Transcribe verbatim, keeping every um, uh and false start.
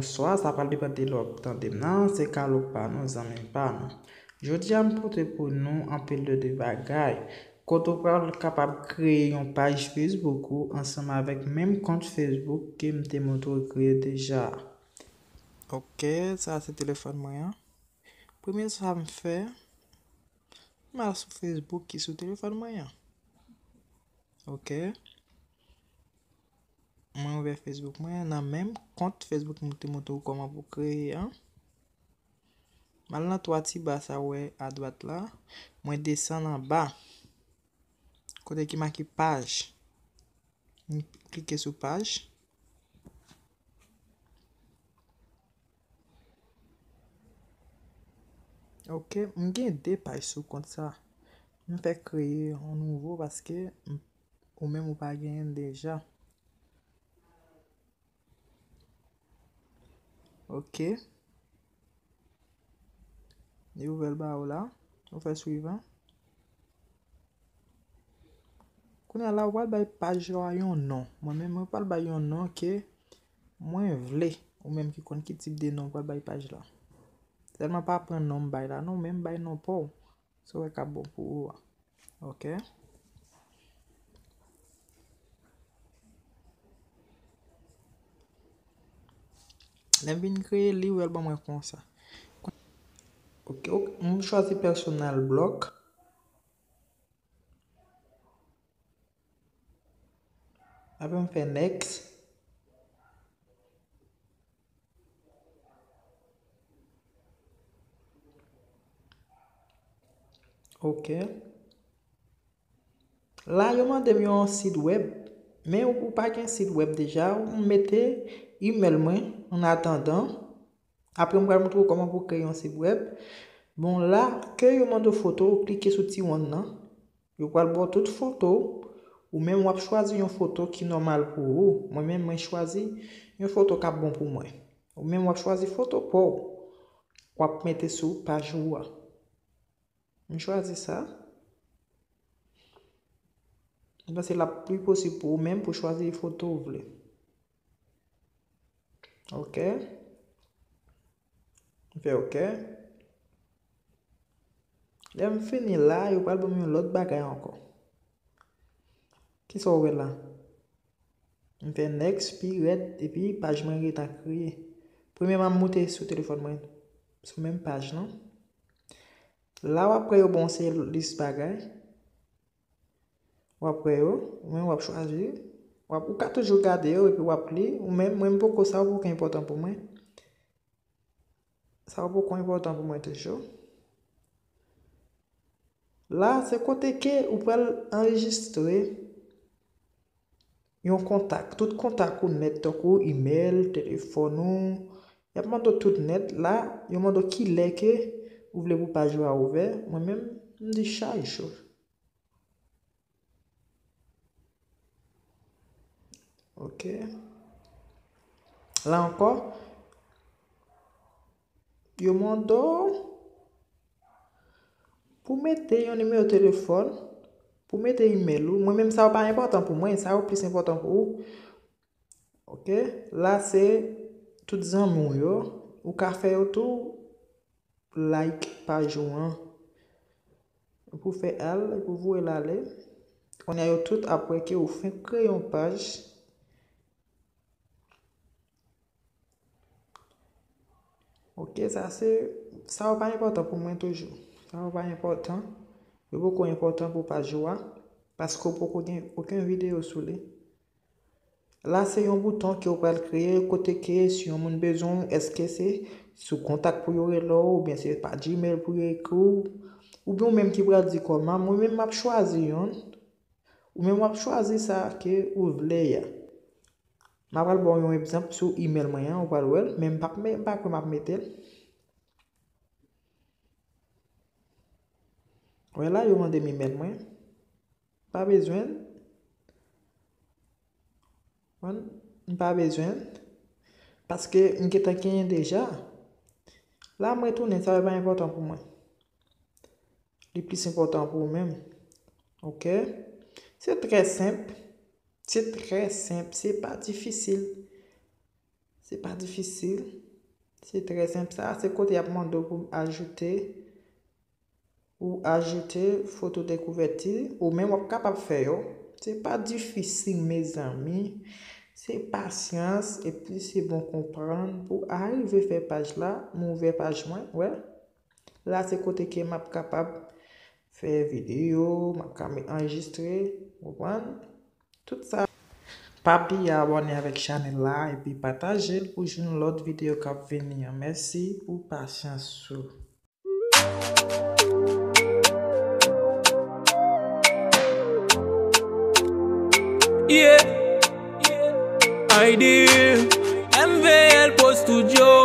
Bonswa, sa pral depann de lè w ap tande m nan, se Kalo pa nou, zanmi pa nou. Jodi a m pote pou nou anpil de, de bagay. Kote w pral kapab kreye yon paj Facebook ou ansanm avèk menm kont Facebook ke m te montre w kreye deja. Ok, sa se telefòn mwen an. Premye sa m fè, m al sou Facebook ki sou telefòn mwen an. Ok. Mwen ouvè Facebook mwen nan menm kont Facebook mwen te montre w kòman pou kreye an. M al nan twa ti ba sa w wè adwat la. Mwen desann anba. Kote ki make paj. M klike sou paj. Ok, m gen de paj sou kont sa. M fè kreye yon nouvo paske m, ou menm ou pa genyen l deja. Ok. Li ouvè l ba ou la. Ou fè swivan. Kounye a la, ou pral bay paj la yon non. Mwen menm, mwen pral bay yon non ke mwen vle. Ou menm ki konn ki tip de non ou pral bay paj la. Sèlman pa pran non m bay la, non, men m bay non pa w. Sa w wè k ap bon pou ou a. Ok. Lè m vin kreye li, ou wè l ban mwen konsa. Ok, ok, m chwazi personal blog. Apre m fè next. Ok. La, yo mande m yon sit wèb. Men ou, ou pa gen sit wèb deja, ou mete email mwen an atandan. Apre, m pral montre w kòman pou kreye yon sit wèb. Bon, la, ke yo mande w foto, ou klike sou ti wonn nan. Yo pral ba w tout foto. Ou menm w ap chwazi yon foto ki nòmal pou ou. Mwen menm, mwen chwazi yon foto k ap bon pou mwen. Ou menm w ap chwazi foto pa w. W ap mete sou paj ou a. M chwazi sa. M panse l ap pli posib pou ou menm pou chwazi foto ou vle. Ok. M fè ok. Lè m fini la, yo pral ban m yon lòt bagay ankò. Kisa w wè la? M fè next pi rèd, epi paj mwen gentan kreye. Premyèman, m moute sou telefòn mwen, sou menm paj lan. La, w ap wè yo ba w yon seri lis bagay. W ap wè yo, ou menm w ap chwazi. W ap, ou ka toujou gade yo, epi w ap li. Ou menm, mwen, m poko, sa yo poko enpòtan pou mwen. Sa yo poko enpòtan pou mwen toujou. La, se kote ke ou pral anrejistre yon kontak. Tout kontak ou nèt, tankou email, telefòn ou. Y ap mande w tout nèt. La, yo mande w kilè ke ou vle pou paj ou a ouvè. Mwen menm, m di chak jou. Ok. La ankò, yo mande w pou mete yon nimewo telefòn, pou mete email ou. Mwen menm, sa yo pa enpòtan pou mwen, sa yo plis enpòtan pou ou. Ok, la se tout zanmi w yo. Ou ka fè yo tou like paj ou an. Pou fè al, pou voye l ale. Kounye a yo tout ap wè ke ou fenk kreye yon paj. Ok, sa se, sa yo pa enpòtan pou mwen toujou. Sa yo pa enpòtan. Yo poko enpòtan pou paj ou a. Paske w poko gen okenn videyo sou li. La, se yon bouton ke w pral kreye, kote ke si yon moun bezwen w, èske se sou kontak pou yo rele w, oubyen se pa Gmail pou yo ekri w, oubyen ou menm ki pral di kòman, mwen menm m ap chwazi youn, ou menm w ap chwazi sa ke ou vle a. M ap pral ba w yon egzanp sou email mwen an, ou pral wè l, men m p ap, men m pa kwè m ap mete l. Wè la, yo mande m email mwen. Pa bezwen l. Konprann? M pa bezwen l. Paske m gentan genyen deja. La, m retounen, sa yo pa enpòtan pou mwen. Li plis enpòtan pou ou menm. Ok? Se trè senp. Se trè senp. Se pa difisil. Se pa difisil. Se trè senp. Sa se kote y ap mande w pou ajoute ou ajoute foto dekouvèti, ou menm w ap kapab fè yo. Se pa difisil, mezanmi. Se pasyans, epi se bon konprann pou arive fè paj la. M ouvè paj mwen, wè. La, se kote ke m ap kapab fè videyo, m ap ka anrejistre, konprann? Tout sa. Pa bliye abòne avèk chanèl la epi pataje l pou jwenn lòt videyo k ap vini an. Mèsi pou pasyans ou. Yeah. Ideal. M V L Pro Studio.